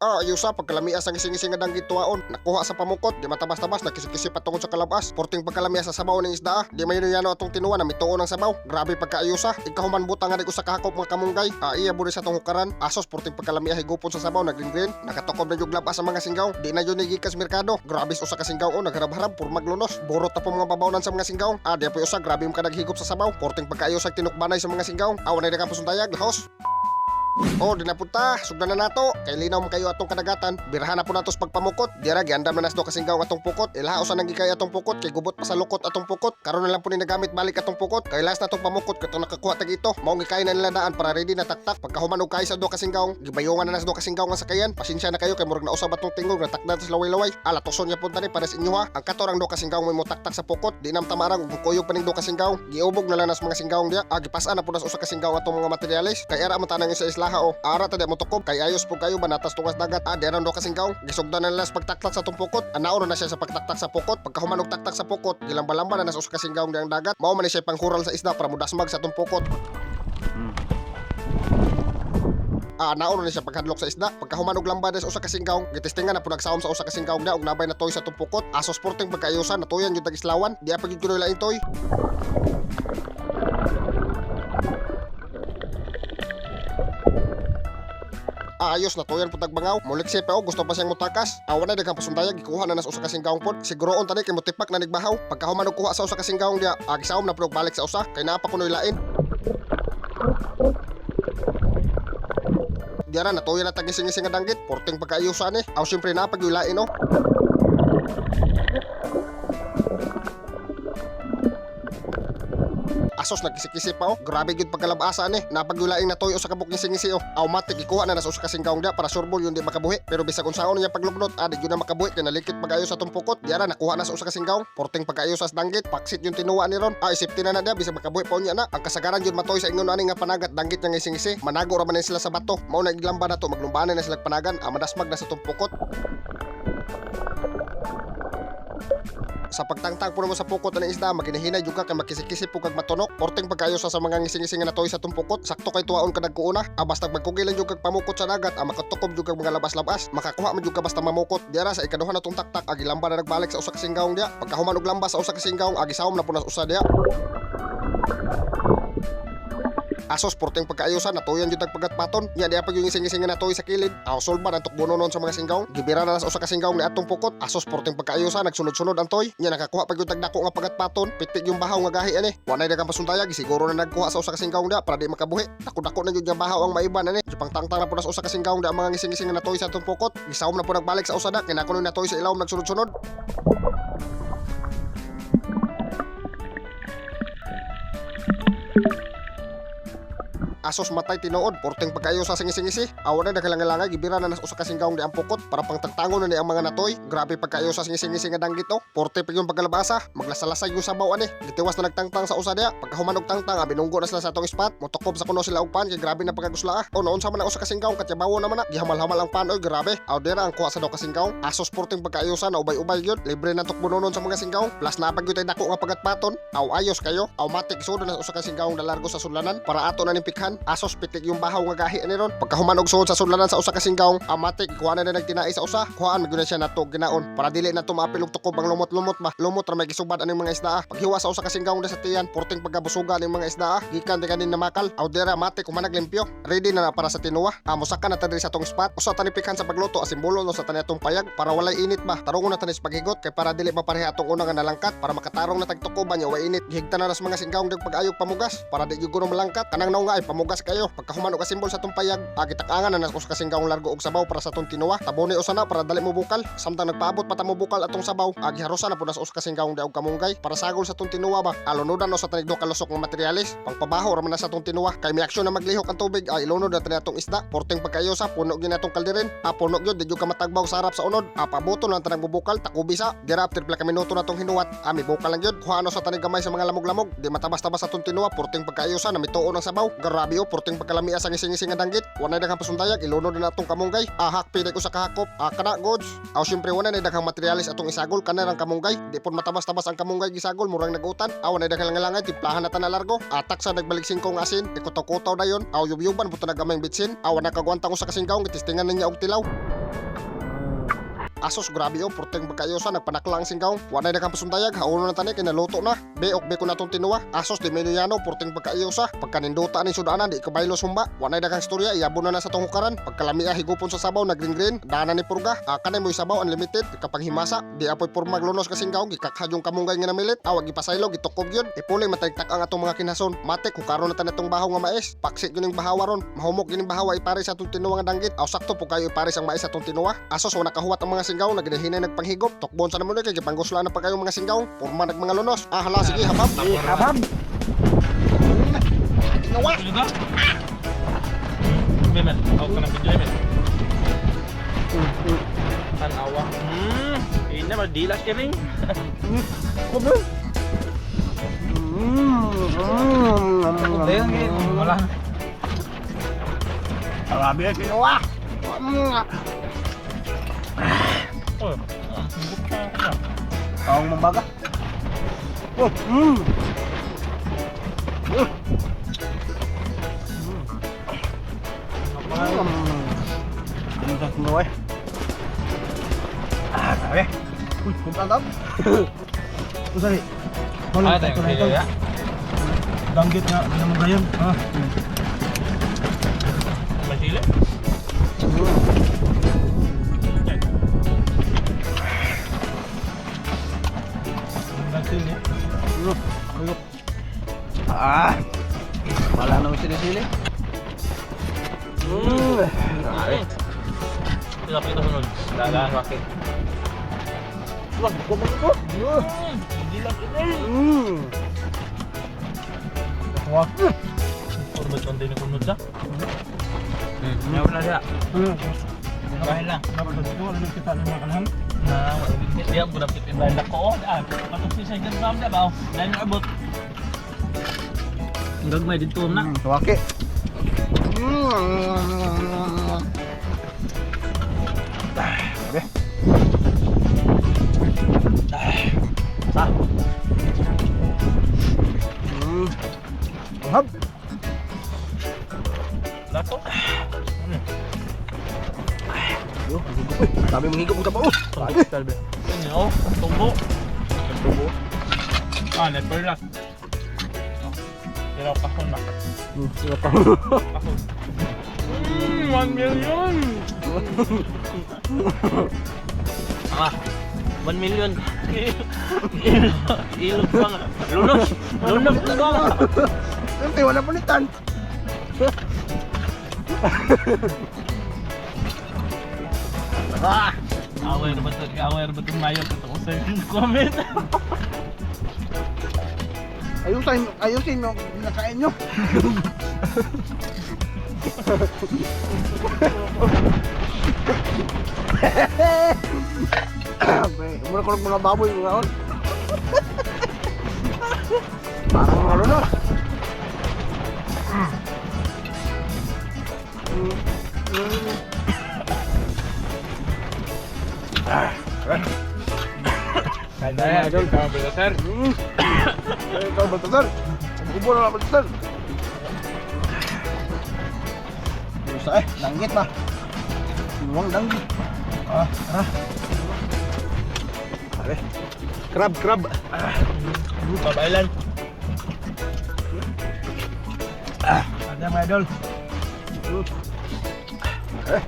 Ah, ayusa pagkalamia sa ngising-ngising nga danggit tuwaon. Nakuha sa pamukot, di matabas-tabas, nakisi-kisi patungod sa kalabas. Porting pagkalamia sa sabaw ng isda, ah. Di mayo yano atong tinuwa na mituon ang sabaw. Grabe pagkaayusa. Ikahuman butang nga di ko sa kahakop mga kamunggay. Ah, iya buri sa tong hukaran. Asos porting pagkalamia higupon sa sabaw naggreen green. Nakatukob na yung labas sa mga singgaw. Di na yun gikas merkado. Grabe usa ka singgaw o nagharab-harab pur maglunos. Borot na po mga babawnan sa mga singgaw. Ah, di po usa grabe mo ka naghigop sa sabaw. Porting pagkaayusa tinukbanay sa mga singgaw. Awan na daghang pasundayag, lahos. Oh, di na punta. Sugdan na nato. Kay linaw man kayo atong kadagatan. Birahan na po nato sa pagpamukot. Dira giandam na nasdo kasinggaw atong pukot. Ilaha usa nang gikay atong pukot kay gubot pa sa lukot atong pukot. Karon na lang po ni nagamit balik atong pukot. Kay last na atong pamukot katong nakakuha tag ito. Mao gikay na nila daan para ready na taktak. Pagkahuman og kay sa do kasinggaw, gibayongan na nasdo kasinggaw nga sakayan. Pasensya na kayo kay murag nausab atong tingog na takdan sa laway-laway. Ala tuson niya punta ni para sa inyo ha. Ang katorang do kasinggaw may motaktak sa pukot. Di nam tamarang ug kuyog pa ning do kasinggaw. Giubog na lang nas mga singgaw diya. Ah, gipasan na po nas usa kasinggaw atong mga materyales. Kay ara man tanang isa islaha o. Ara ta di mo tukob kay ayos po kayo banatas tungas dagat. Ah, di aron do kasinggaw. Gisugdan na nila sa pagtaktak sa atong pukot. Anaon na siya sa pagtaktak sa pukot. Pagkahuman og taktak sa pukot, gilamba-lamba na nas usa kasinggaw diyang dagat. Mao man ni siya panghural sa isda para mudasmag sa atong pukot. Ah, naon na siya paghadlok sa isda. Pagkahuman og lamba sa usa ka singgaw, gitistingan na po nagsaom sa usa ka singgaw niya og nabay na toy sa atong pukot. Asos sporting pagkaayusan, natuyan gyud tag islawan. Di pa gyud kunoy laing toy. Ah, ayos natuyan po tagbangaw. Mulik siya pa o gusto pa siyang mutakas. Awa na daghang pasundayag gikuha na nas usa ka singgaw pod. Siguroon tani kay motipak na nigbahaw. Pagkahuman og kuha sa usa ka singgaw niya, ah, gisaom na pud og balik sa usa kay naa pa kunoy lain. Diara natuyan na tagising-ising nga danggit, porting pagkaayusan eh. Aw siyempre na pag no. Asos nagkisi-kisi pa oh. Grabe gyud pagkalabasa ni. Napagyulaing natoy sa kabuk ngising-ngisi oh. Automatic ikuha na nas usa ka singgaw dia para surbol yun di makabuhi. Pero bisag unsaon niya paglugnot, ah, di gyud na makabuhi kay nalikit pag-ayo sa atong pukot. Diara nakuha na sa usa ka singgaw. Porting pag-ayo sa danggit, paksit yung tinuwa ni ron. Ah, isipti na na dia bisag makabuhi pa unya na. Ang kasagaran gyud matoy sa ingon ani nga panagat danggit nga ngising-ngisi. Manago ra man ni sila sa bato. Mao na iglamba na to maglumbanan na sila panagan. Ah, madasmag na sa atong pukot. Sa pagtangtang po mo sa pukot ng isda, maginahinay jud ka kay makisi-kisi po kag matunok. Porting pagkayo sa mga ngising-ngising nga natoy sa tumpukot, sakto kay tuwaon ka nagkuuna. Ah, basta magkugil lang jud kag pamukot sa dagat, ah, makatukob jud kag mga labas-labas. Makakuha man jud ka basta mamukot. Diara sa ikaduha na tong taktak, agi lamba na nagbalik sa usa ka singgaw diya. Pagkahuman og lamba sa usa ka singgaw, agi sawom na po na sa usa diya. Asos porting pagkaayusan natuyan jud paggatpaton. Nya di pa gyud ngising-ngising nga natoy sa kilid. Aw sulba ang tukbono nun sa mga singgaw. Gibira na sa usa ka singgaw ni atong pukot. Asos porting pagkaayusan nagsunod-sunod ang toy. Nya nakakuha pa gyud tag dako nga pagatpaton. Pitik yung bahaw nga gahi ani. Wa nay daghang pasundayag siguro na nagkuha sa usa ka singgaw dia para di makabuhi. Dako-dako na gyud nga bahaw ang maiban ani. Gipangtangtang na po na sa usa ka singgaw dia ang mga ngising-ngising nga natoy sa atong pukot. Gisawom na po nagbalik sa usa da kay nako natoy sa ilawom nagsunod-sunod. Asos matay tinuod, porting pagkayo sa singisingisi. Awa na naghalangalangay, gibira na nas usa ka singgaw di ang pukot para pangtangtangon na ni ang mga natoy. Grabe pagkayo sa singisingisi nga danggit oh. Porte pa yung pagkalabasa, maglasalasay yung sabaw ani. Gitiwas na nagtangtang sa usa diya. Pagkahuman og tangtang, abi nunggo na sila sa atong spot. Motukob sa kuno sila og pan kay grabe na pagkagusla ah. O noon sa man ang usa ka singgaw katyabawo naman na. Gihamal-hamal ang pan oy grabe. Aw dira ang kuha sa daw kasinggaw. Asos porting pagkaayusan na ubay-ubay gyud. Libre na tukbononon sa mga singgaw. Plus napag gyud tay dako nga pagatpaton. Aw ayos kayo. Automatic sud na sa usa ka singgaw na largo sa sudlanan para ato na ning pikhan. Asos pitik yung bahaw nga gahi ani ron. Pagkahuman og suod sa sudlanan sa usa ka singgaw, automatic kuha na nagtinai sa usa. Kuhaan man gyud na siya nato ginaon para dili na to maapil og tukob ang lumot-lumot ba. Lumot ra may gisubad aning mga isda. Ah. Paghiwa sa usa ka singgaw na sa tiyan, porting pagkabusuga aning mga isda. Ah. Gikan di kanin namakal. Aw dira matik human naglimpyo. Ready na na para sa tinuwa. Amo saka na ta diri sa atong spot. Usa tani pikhan sa pagluto asimbolo no sa tani atong payag para walay init ba. Tarungon na tani sa paghigot kay para dili mapareha atong una nga nalangkat para makatarong na tagtukoban nya way init. Gihigtan na nas mga singgaw dag pag-ayog pamugas para di gyud kuno malangkat. Kanang naong nga ay pamugas kayo. Pagkahuman og asimbol sa atong payag, gitak-angan na nas usa ka singgaw largo og sabaw para sa atong tinuwa. Taboni usa na para dali mo bukal. Samtang nagpaabot pa ta mo bukal atong sabaw, giharusan na pud nas usa ka singgaw og kamunggay para sagol sa atong tinuwa ba. Alunodan no sa tanig duha ka lusok nga materyales. Pangpabaho ra man na sa atong tinuwa. Kay miaksyon na maglihok ang tubig, ay ilunod na tani atong isda. Porting pagkayo sa puno gyud atong kalderin. Ah, puno gyud di gyud ka matagbaw sa harap sa unod. Ah, pabuto lang tanang bubukal takubi sa. Dira after pila ka minuto na atong hinuwat. Ah, mibukal lang gyud. Kuha sa tanig gamay sa mga lamog-lamog. Di matabas-tabas atong tinuwa porting pagkayo sa namituon ang sabaw. Grabe oh, porting pagkalamia sa ngising-ngising nga danggit. Wa na daghang pasundayag ilunod na atong kamunggay. Ah, hakpi ko sa kahakop. Ah, kana goods. Aw syempre wala na daghang materyales atong isagol kana rang kamunggay. Di pud matabas-tabas ang kamunggay gisagol murang nagutan. Aw na daghang langay timplahan na ta na largo. Atak sa nagbalik singkong asin. Ikutaw-kutaw dayon. Aw yubyuban buto na gamay bitsin. Aw na kagwantang usa ka singgaw gitistingan niya og tilaw. Asos, grabe oh, porteng pagkayosa, nagpanakla ang singgawng. Wa na daghang pasundayag, hauno na tani kay naluto na. Be ok be ko natong tinuwa. Asos, di yano, porteng pagkayosa. Pagkanindota ni sudanan, di kabaylo sumba. Wa na daghang istorya, iyabo na na sa tong hukaran. Pagkalamia higupon sa sabaw, na green green. Dana ni purga. Kanay mo sabaw unlimited. Kapanghimasa, di apoy pormag lunos ka singgawng, gikakha yung kamunggay nga namilit. Awag gipasaylo, gitukob yun. Ipuli matagtak ang atong mga kinason. Matik, hukaro na tan atong bahaw nga mais. Paksi yun yung bahawa ron. Mahumok yun yung bahawa ipare sa atong tinuwa nga danggit. Aw sakto po kayo ipare ang mais sa atong tinuwa. Asos, wala kahuwat ang mga singgaw, naginahinay nagpanghigop. Tukbon sa naman kay gipanggusla na pa kayo mga singgaw. Porma nag mga lunos. Ah, hala, sige, habab. Habab. Tinuwa! Ano ba? Memet, ako ka ng video, Memet. Tanawa. Ina, madilas ka rin. Wala. Grabe ang kinuha. Oh, Taong mambaga. Oh, Ano sa kinuha eh? Ah, grabe. Uy, kumpa tap. Usari. Ah, tayo, video ya. Danggit nga, hindi naman gayon. Ah. Masili? Ah. Wala naman sili-sili. Ay. Ito kita sunod. Dalaan bakit? Wah, kumang ko. Hindi lang ito. Wah. Kurmot konti ni kurmot siya. Yaw na siya. Kahit lang. Na, diya mo dapat ibalak ko. Ah, patok si second round na ba? Dahil abot. Ang gagmay dito na. Wake. Sa. Hab. Lato. Yo, higop. Uy, dami mong higop ang kabaw. Ano? Tubo. Tubo. Ah, never last. Pero kahon na. Kahon. 1 million! Ah, 1 million. Ilog pa nga. Lunos! Lunos na ba? Siyempre, wala palitan. Ah! Aware ba ito? Aware ba itong mayo? Ito ko sa comment. Ayusin, ayusin mo, nakain nyo. Mura ko mga baboy mga on. Parang mga lunos. Kaya, idol. Sir. Ikaw, Baltasar. Ubo na lang, Baltasar. Dusa eh, danggit ba? Sinuwang danggit. Ah, ah. Are. Crab, crab. Babailan. Ada mga idol. Eh.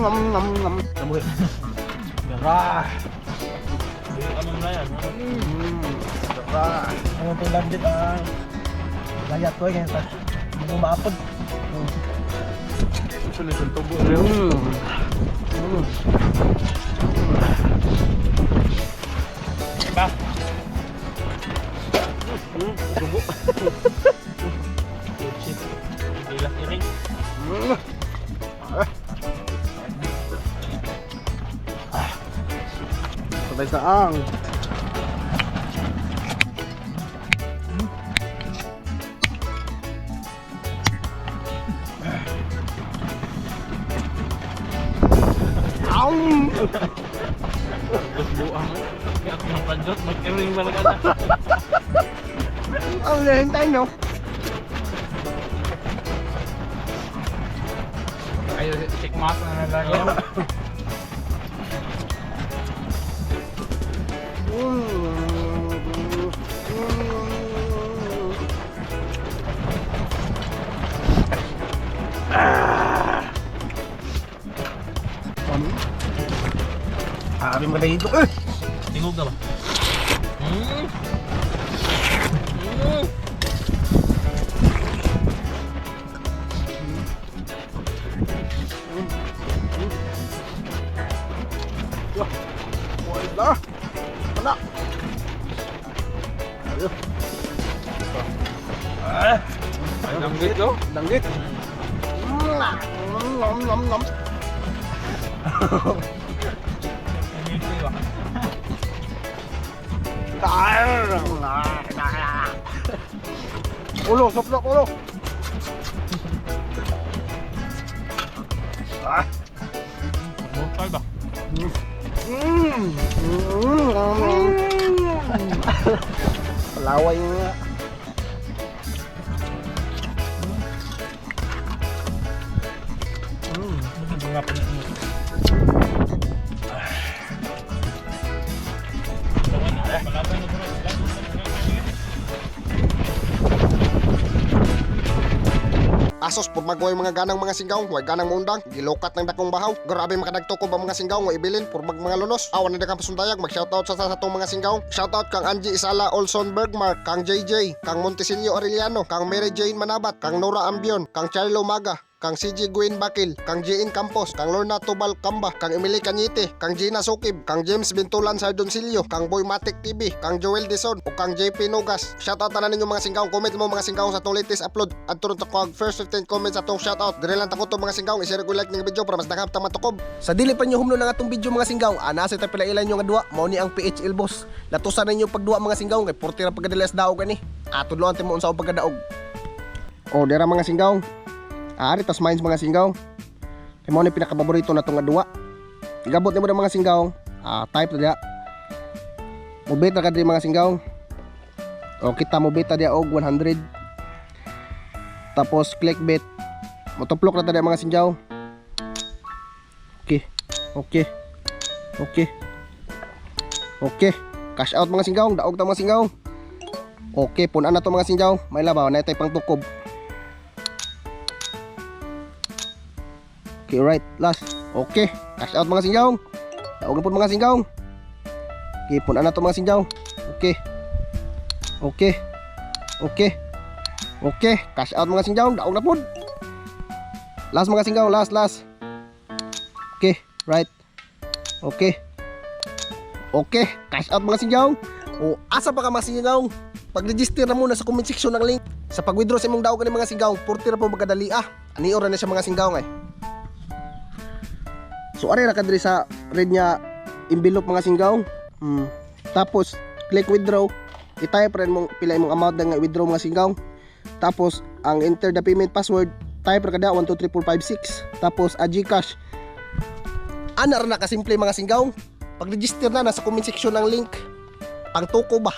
Nam, nam, nam. Nabuhi. Dara. Ano na yan? Dara. Ano itong langgit ang layat ko eh, kaya sa mga maapod. Ba? Dugo. Shit. Bilang iring. Sabay saang. Aum! Buang. Kaya ako ng panjot, mag-iring talaga na. Ang nahintay no? Kayo, sikmat na lang. Sabi mo na dito eh. Tingog na ba? Wala. Wala. Ayo. Danggit oh. Danggit. Nom nom nom. Ulo, soplok ulo. Ah. Mortal ba? Palaway nga. Bunga pa niya. Asos purmag way mga ganang mga singgaw, way ganang muundang, gilukat ng dakong bahaw. Grabe makadagtukob ang mga singgaw nga ibilin purmag mga lunos. Awan na daghang pasundayag, mag-shoutout sa atong mga singgaw. Shoutout kang Angie Isala Olson Bergmark, kang JJ, kang Montesilio Arellano, kang Mary Jane Manabat, kang Nora Ambion, kang Charlo Maga, kang CJ Gwen Bakil, kang JN Campos, kang Lorna Tubal Kamba, kang Emily Cañete, kang Gina Sukib, kang James Bintulan Sardoncillo, kang Boy Matic TV, kang Joel Dison, o kang JP Nogas. Shoutout na ninyo mga singgaw. Comment mo mga singgaw sa atong latest upload. At turun ta og first 15 comments atong shoutout. Dire lang tako to mga singgaw. I-share ko like ning video para mas daghang ta matukob. Sa dili pa nyo humlo ng atong video mga singgaw, ana sa pila nyo nga duwa, mao ni ang PHL boss. Latusan ninyo pagduwa mga singgaw kay porti ra pagkadala sa daog ani. Atudloan mo unsa ang pagkadaog. O dira mga singgaw. Ari tas mines mga singgaw. Kay mao ni pinakapaborito na nga duwa. Igabot nimo na mga singgaw. Ah, type na diya. Mubit na ka diri mga singgaw. O kita mo beta diya og 100. Tapos click bet. Motuplok na ta diya mga singgaw. Okay. Okay. Okay. Okay. Cash out mga singgaw, daog ta mga singgaw. Okay, punan na to mga singgaw. May labaw na itay pang tukob. Okay, right. Last. Okay. Cash out mga singgaw. Daog na po mga singgaw. Okay, punan na to mga singgaw. Okay. Okay. Okay. Okay. Cash out mga singgaw. Daog na po. Last mga singgaw. Last, last. Okay, right. Okay. Okay, cash out mga singgaw. O asa pa ka mga singgaw? Pag-register na muna sa comment section ng link. Sa pag-withdraw sa imong daog ani mga singgaw, porti ra po magkadali ah. Ani ora na siya mga singgaw ngay. So ari ra ka diri sa red nga envelope mga singgaw. Tapos click withdraw. I-type rin mong pila imong amount na nga withdraw mga singgaw. Tapos ang enter the payment password, type ra kada 1 2 3 4 5 6. Tapos a GCash. Ana ra na kasimple mga singgaw. Pag-register na nasa comment section ng link. Pangtuko ba?